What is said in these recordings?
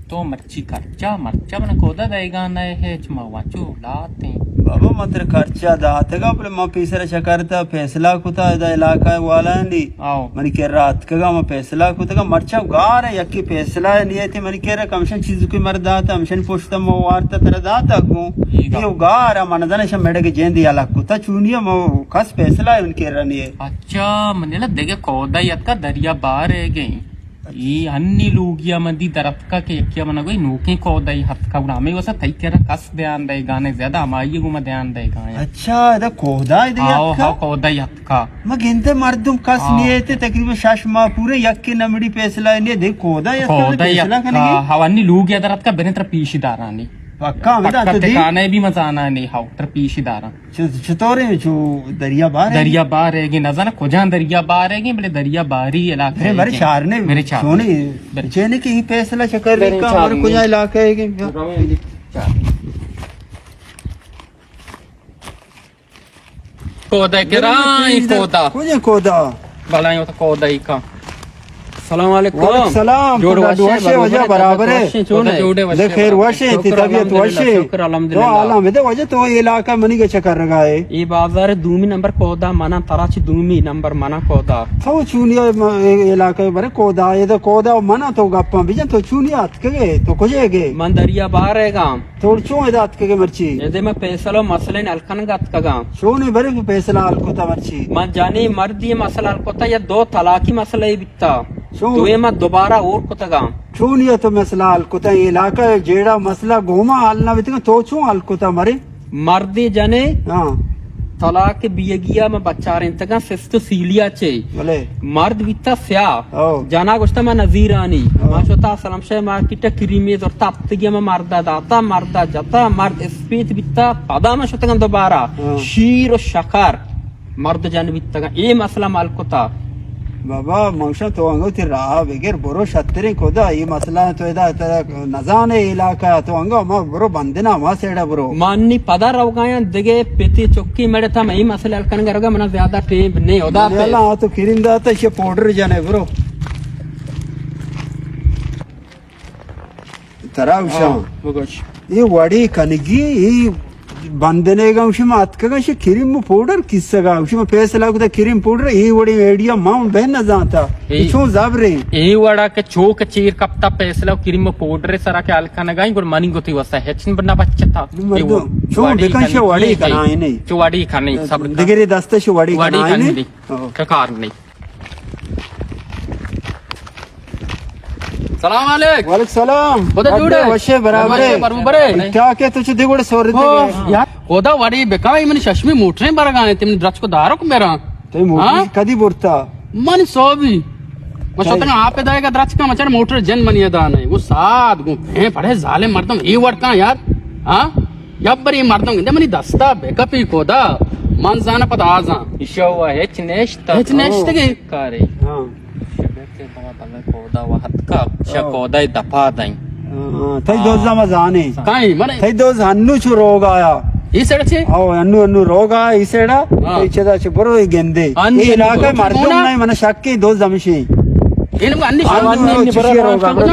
تو مرچی خرچہ، مرچہ من کودا دئیگا نئے ہچ، ما واچو لاتیں۔ بابا، من ترا خرچہ داتگا، بلے من پیسر چکرتا فیصلہ کتا ادا علاقہ والانی۔ آؤ۔ منی کرا اتکگا، من فیصلہ کتگا، مرچا گار ہے، یکی فیصلہ نیتی منی کرا کمشن چیز کوئی مر داتا، ہمشن پشت ما وارتا ترا داتا گوں۔ ٹھیک ہے۔ یہ گار ہے، من دانا شم میڈے کے جیندی الگ کتا چونیا، ما کس فیصلہ ہے ان کرا نہیں ہے۔ اچھا، من لا دگہ کودا یتکا دریا بار ہے گئی۔ ای ہنی لوگیا من دی درتکا کہ یکیا من گوئی نوکیں کودائی ہتکا، گڑا ہمیں واسا تئی کرا کس دھیان دئیگا نئے، زیادہ ہمائی گوما دھیان دئیگا۔ اچھا، ادا کودا ہے دے ہاؤ، یتکا؟ ہاؤ، کودا یتکا۔ من گندے مردم کس ہاؤ۔ نیتے، تقریباً شش ماہ پورے یکی نمڑی فیصلہ نے دے کودا یتکا، کودا فیصلہ یتکا، کنگی؟ ہاؤ، ہنی لوگیا درتکا بنے تر پیشی دارانی۔ پکا ہمیں پکا تو دی۔ ٹکانے بھی مزانا نہیں، ہاؤ، تر پیشی داران۔ چ-، چطوریں چو دریا بار ہے؟ دریا بار ہے کہ نزاناں کجان دریا بار ہے کہ بلے دریا باری علاقہ ہے۔ میرے چارنے میرے چارنے۔ چونے برے۔ چینے کہ یہ فیصلہ چکر برے رکھا اور چارنے۔ کجا علاقہ ہے کہ کودا کرا، کودا۔ کجا کودا؟ بلائیں تو کودا ہی کا۔ سلام علیکم۔ وعلیکم سلام۔ جوڑ تو وشے، وشے، وجہ برابر ہے۔ وشے، چون ہے؟ جوڑے وشے، دے خیر وشے، تی طبیعت وشے۔ شکر الحمدللہ۔ تو عالم دے وجہ تو علاقہ منی کے چکر رگا ہے۔ یہ بازار دومی نمبر کودا منا، ترا چی دومی نمبر منا کودا۔ تو چونی علاقہ برے کودا، یہ تو کودا منا تو گپاں بجن، تو چونی آتکگے، تو کجے گے؟ من دریا بار ہے گام۔ تو چون ادا اتکگے مرچی؟ ادے من فیصلہ و مسئلہ حل کنگ اتکگاں۔ چون برے فیصلہ حل کتا مرچی؟ من جنی مردی مسئلہ حل کتا یا دو طلاقی مسئلہ ہی بیتا۔ چون؟ دوئے من دوبارہ اور کتگاں۔ چون یا تو مسئلہ حل کتا؟ یہ علاقہ جیڑا مسئلہ گوما حل نہ بیتگا، تو چون حل کتا مرے؟ مردی جنے ہاں۔ طلاق بیگیا من بچارینتگاں سست سیلیا چے۔ بلے۔ مرد بیتا سیاہ۔ او۔ جنا گوشتا من نظیرانی۔ او۔ ما شتا سلام شاہ مارکیٹ کریمی زرتا ہفتگی ما مردا داتا، مردا جتا، مرد اسپیت بیتا، پدا ما شتگن دوبارہ۔ ہاں۔ شیر و شکر مرد جن بیتگن۔ اے مسئلہ مال کتا۔ بابا، موشا تو انگو تی راہ بگر برو شتریں کدا، اے مسئلہ تو ادا ترا نزانے علاقہ تو انگو ما برو بندنا ما سیڑا برو۔ مانی پدا روگایاں دگے پتی چکی مڑے تھا، میں مسئلہ حل کنگا روگا، منا زیادہ ٹیم نہیں ہوتا۔ اللہ تو کریم داتا شے پاؤڈر جانے برو۔ ترا گوشاں۔ ہاں، بگوش۔ اے وڑے کنگی، اے بندنے گا، گوشی ما اتکگا، شی کریم پاؤڈر کسگا، گوشی ما فیصلہ کتا کریم پاؤڈر، اے وڑے آئیڈیا ما بہ نہ زانتا۔ اے، چون زبریں۔ اے وڑا کہ چوک چیر کپتا فیصلہ و کریم پاؤڈر سرا کہ حل کنگا، گڑ منی گوتی واسطہ ہچ نہ بچتا۔ مردم، اے چون وڑے بکن شی کنگی وڑے ہے۔ کنائے نہیں۔ چو وڑے کنی، صبر کن۔ دگرے دستے شی وڑے وڑے کنائے کنی نہیں۔ نہیں۔ ہاں۔ کہ کار نہیں۔ سلام علیک۔ وعلیکم سلام۔ خدا جوڑے۔ وشے برابر ہے۔ برابر ہے۔ کیا کہ تو چھ دیگوڑ سور او، دے۔ یار، خدا وڑی بکائی من ششمی موٹریں برگانے، تم درچ کو دارو کو میرا۔ تو موٹر ہاں؟ کدی برتا؟ من سوبی۔ من ہاں۔ شتنا آپ دائے گا درچ کا مچر موٹر جن منی ادا نہیں۔ وہ ساد گو، ہیں پڑے ظالم مردم، اے وڑ کا یار۔ ہاں؟ یبرے مردم گندے منی دستا بکپی کودا، من زانا پد آزاں۔ ایشا و ہچ نیشت۔ ہچ نیشت گے۔ کارے۔ ہاں۔ شبے تے بابا بلے کودا و ہتکا، شا ہاں۔ کودا دپا دیں۔ ہاں، تئی دوزا ما زانے۔ کائیں منے؟ تئی دوز ہنو چو روگ آیا۔ ای سڑ چے؟ او، ہنو، ہنو روگ آیا، ای سڑا۔ ہاں۔ تئی چدا چے برو ای گندے۔ ہاں، ای علاقہ مردم مونا۔ نہیں، من شک کے دوز ہمشی۔ ان کو انی ہاں، شروع ہنو، ہنو، چشی روگ آیا، برو۔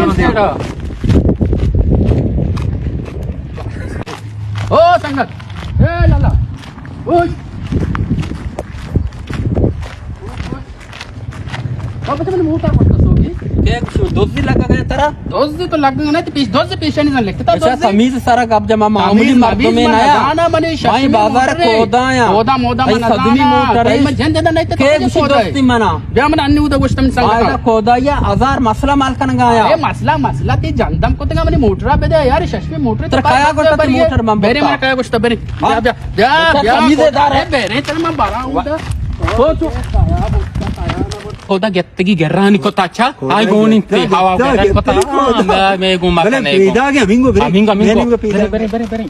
او سنگت، اے لالا، اوش۔ بابا، تو من موٹر پر تو سوگی۔ کہ دوزی لگا گئے ترا؟ دوزی تو لگ گئے نا، تو پیش، دوزی پیش نہیں لگتا، اچھا، دوزی۔ تمیز سارا گپ جما معمولی تمیز، مردم تمیز میں نہ آیا۔ زانا بنے شخصی میں بادار موٹر ہے۔ کودا آیا۔ کودا مودا بھائی، من صدمی زانا۔ موٹر ہے۔ بھائی، من جن دے نہیں تو کہ دوزی کودا ہے۔ منا۔ بیا من انی اودا گوشتم سنگتا۔ آیا کودا یا ہزار مسئلہ مال کنگا آیا۔ اے مسئلہ، مسئلہ تی جندم کو تنگا منی موٹرا بدے یار، ششمی موٹر تر تو کایا پاس گوشتا تی بری ہے۔ موٹر من بری بتا۔ من کایا گوشتا بری۔ ہاں؟ بیا، بیا، بیا، اچھا، بیا، تمیز کودا، دار ہے۔ اے بری تر من بارا ہوں دا۔ تو چو۔ کودا گتگی گرانی کو تا اچھا۔ کودا آئی گونی گتا، تی ہوا گتا، گرانی کو تا۔ گتا۔ ہاں، میں، میں گو مکنے گو۔ بلے پیدا گیا، ہمینگو بری۔ ہمینگو، ہمینگو۔ ہمینگو پیدا۔ بری، بری، بری، بری۔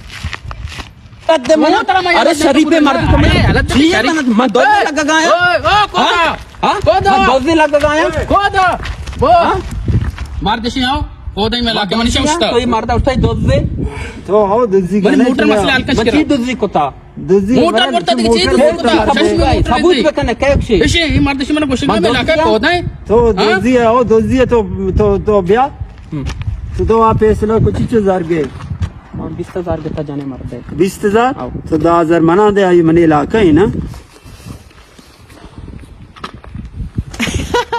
قد من، ارے شریف مردم تو من، ارے، الگ جی شریف۔ من، من دو لگا گایا۔ او، او، کودا۔ ہاں؟ ہاں؟ کودا۔ من دو لگا گایا۔ کودا۔ بو۔ ہاں؟ مردشی آؤ۔ کودا میں لاکے منی شوشتا۔ کوئی مرد اٹھتا ہے دو۔ تو آؤ دزی منی موٹر مسئلہ حل کش کرا۔ دزی کتا۔ دزی موٹر مرد برتا دزی موٹر چیز برتا۔ ثبوت بکنے، کئے کشی؟ اشی، یہ مردشی من گوشت میں لاکے کودا ہے۔ تو ہاں؟ دزی ہے، او دزی ہے تو، تو، تو بیا۔ ہم۔ تو تو آ فیصلہ کچی چو زر گئے؟ من بیست ہزار گتا جانے مردے۔ بیست ہزار؟ آؤ۔ تو دہ ہزار منا دے، آئی منی علاقہ ہی نا۔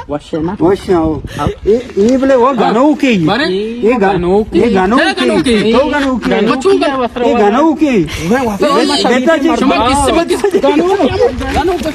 وشے نا؟ وش آؤ۔ اے، اے بلے وہ گنوکی۔ بارے؟ اے گنوکی۔ گنوکی۔ اے گنوکی۔ گنوکی۔ تو گنوکی۔ گنوکی۔ اے گنوکی۔ بیتا جی۔ شما کس، شما کس، گنوکی۔